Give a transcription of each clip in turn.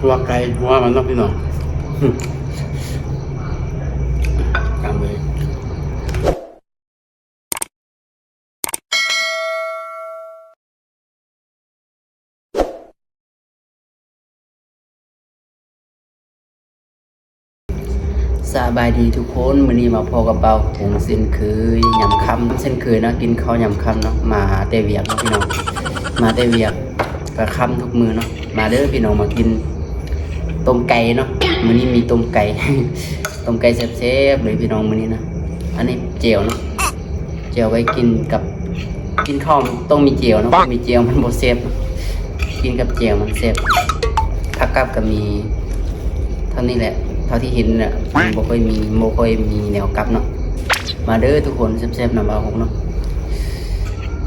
ຕົວໄກ່ຫົວມັນເນາະພີ່ນ້ອງ ຕາມເລີຍ. ສະບາຍດີທຸກຄົນ, ມື້ນີ້ມາພໍ້ກັບບ່າວຫົງເຊັ່ນເຄີຍ ຍາມຄ່ຳເຊັ່ນເຄີຍເນາະ, ກິນເຂົ້າຍາມຄ່ຳເນາະ. ມາແຕ່ວຽກເນາະພີ່ນ້ອງ, ມາແຕ່ວຽກກະຄ່ຳທຸກມື້ເນາະ. ມາເດີພີ່ນ້ອງ ມາກິນຕົ້ມໄກ່ເນາະ, ມື້ນີ້ມີຕົ້ມໄກ່ ຕົ້ມໄກ່ແຊບໆເລີຍພີ່ນ້ອງມື້ນີ້ນະ. ອັນນີ້ແຈ່ວເນາະ, ແຈ່ວໄວ້ກິນກັບ ກິນເຂົ້າຕ້ອງມີແຈ່ວເນາະ, ບໍ່ມີແຈ່ວມັນບໍ່ແຊບ, ກິນກັບແຈ່ວມັນແຊບ. ຜັກກັບກໍມີເທົ່ານີ້ແຫຼະ ເທົ່າທີ່ເຫັນນະ, ມັນບໍ່ຄ່ອຍມີ ບໍ່ຄ່ອຍມີແນວກັບເນາະ. ມາເດີທຸກຄົນ ແຊບໆນຳບ່າວຫົງເນາະ,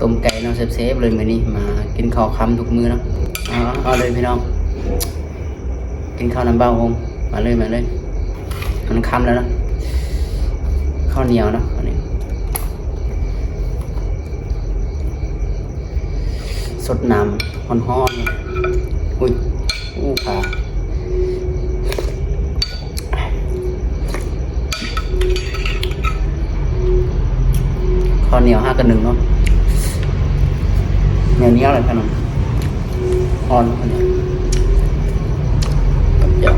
ຕົ້ມໄກ່ເນາະ ແຊບໆເລີຍມື້ນີ້. ມາກິນເຂົ້າຄ່ຳທຸກມື້ເນາະ, ເອົາ ເອົາເລີຍພີ່ນ້ອງ. ກິນເຂົ້ານຳບ່າວຫົງ ມາເລີຍ ມາເລີຍ. ມັນຄ່ຳແລ້ວເນາະ, ເຂົ້າໜຽວເນາະ ອັນນີ້ ສົດນ້ຳຮ້ອນໆ. ອຸ້ຍ ອູ້ ຂາ ເຂົ້າໜຽວຫາກະໜຶ່ງເນາະ, ໜຽວໆເລີຍຂະໜົມ ອ່ອນ ກັບແຈ່ວ.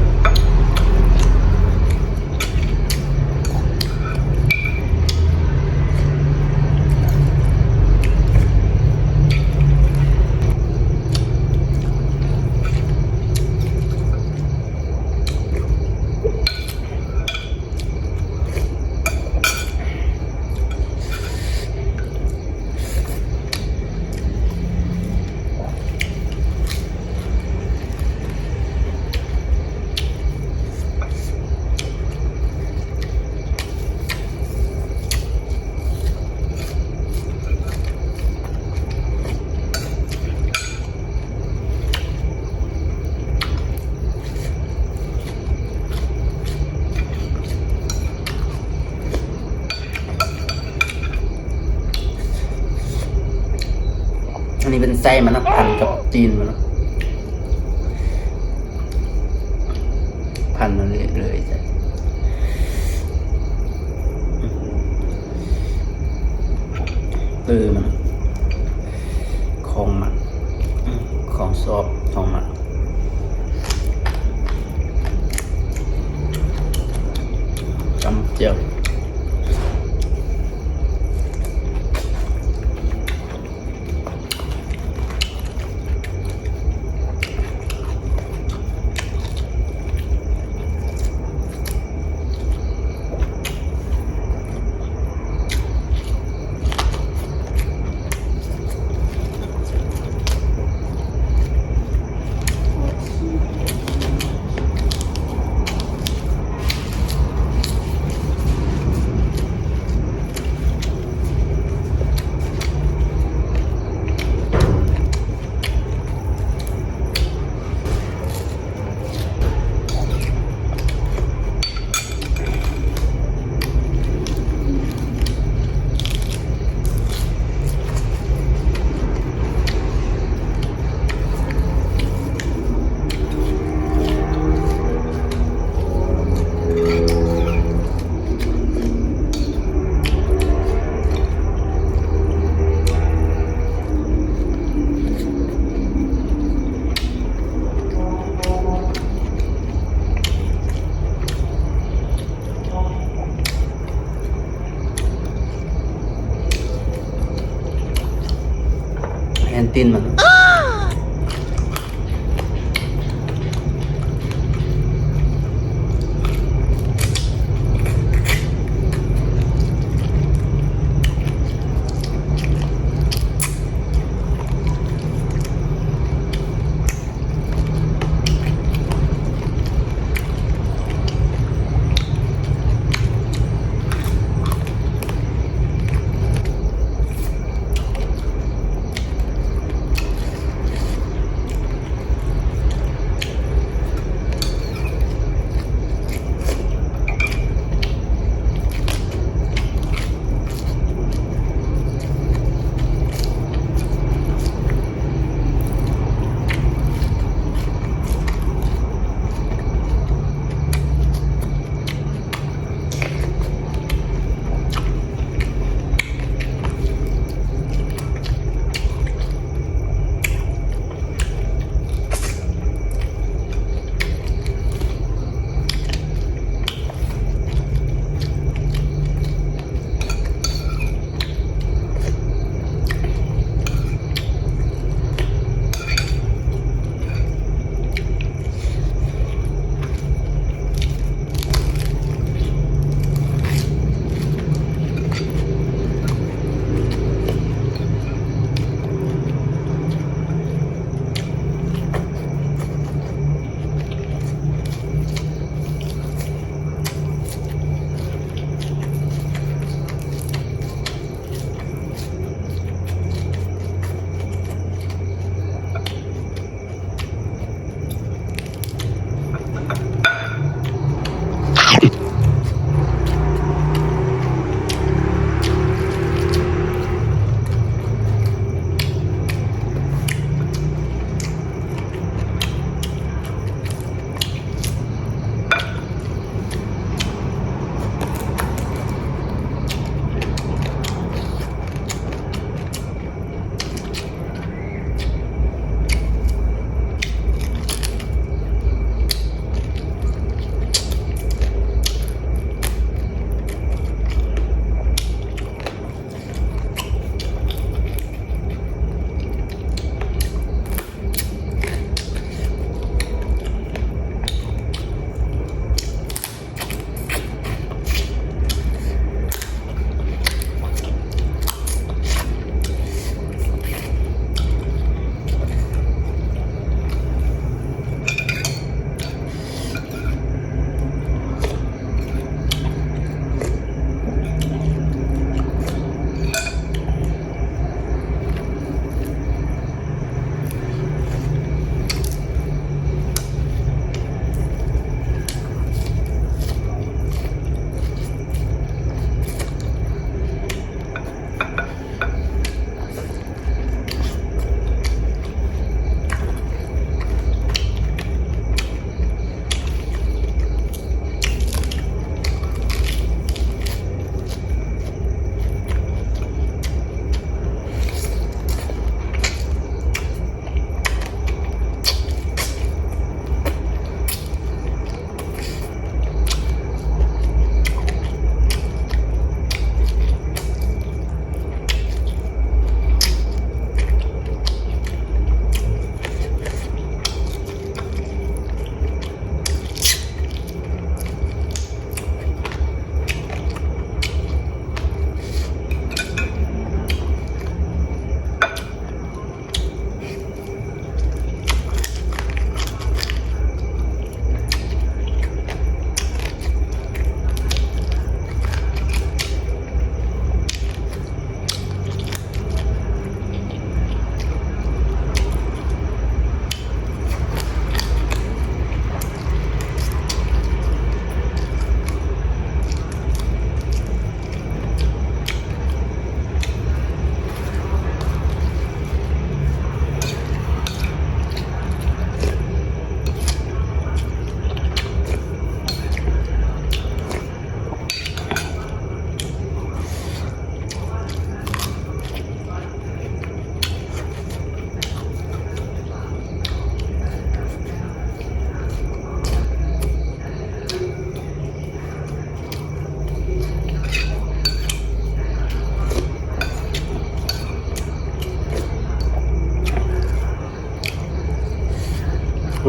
ອັນນີ້ເປັນໄສ້ມັນນະ ພັນກັບຕີນມັນນະ, ພັນມາເລື້ອຍໆ. ເອີ ມັນນະ ຂອງມັນ ຂອງຊອບຂອງມັນ. ຈຳແຈ່ວ. ແມ່ນຕີນມັນ. ແ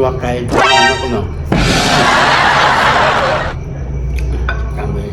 ຕົວໄກ່ ຕົວນ້ອຍເນາະພີ່ນ້ອງ ຕາມເລີຍ.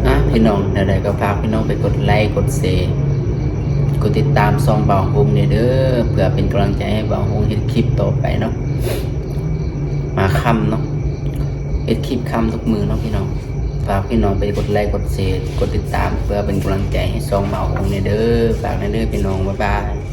ອ່ະ ພີ່ນ້ອງ ແນວໃດກໍຝາກພີ່ນ້ອງໄປກົດໄລ ກົດແຊ ກົດຕິດຕາມຊ່ອງບ່າວຮົງແດ່ເດີ ເພື່ອເປັນກຳລັງໃຈໃຫ້ບ່າວຮົງເຮັດຄລິບຕໍ່ໄປເນາະ. ມາຄ່ຳເນາະ ເຮັດຄລິບຄ່ຳທຸກມື້ເນາະພີ່ນ້ອງ. ຝາກພີ່ນ້ອງໄປກົດໄລ ກົດແຊ ກົດຕິດຕາມ ເພື່ອເປັນກຳລັງໃຈໃຫ້ຊ່ອງບ່າວຮົງແດ່ເດີ. ຝາກແດ່ເດີພີ່ນ້ອງ ບາຍບາຍ.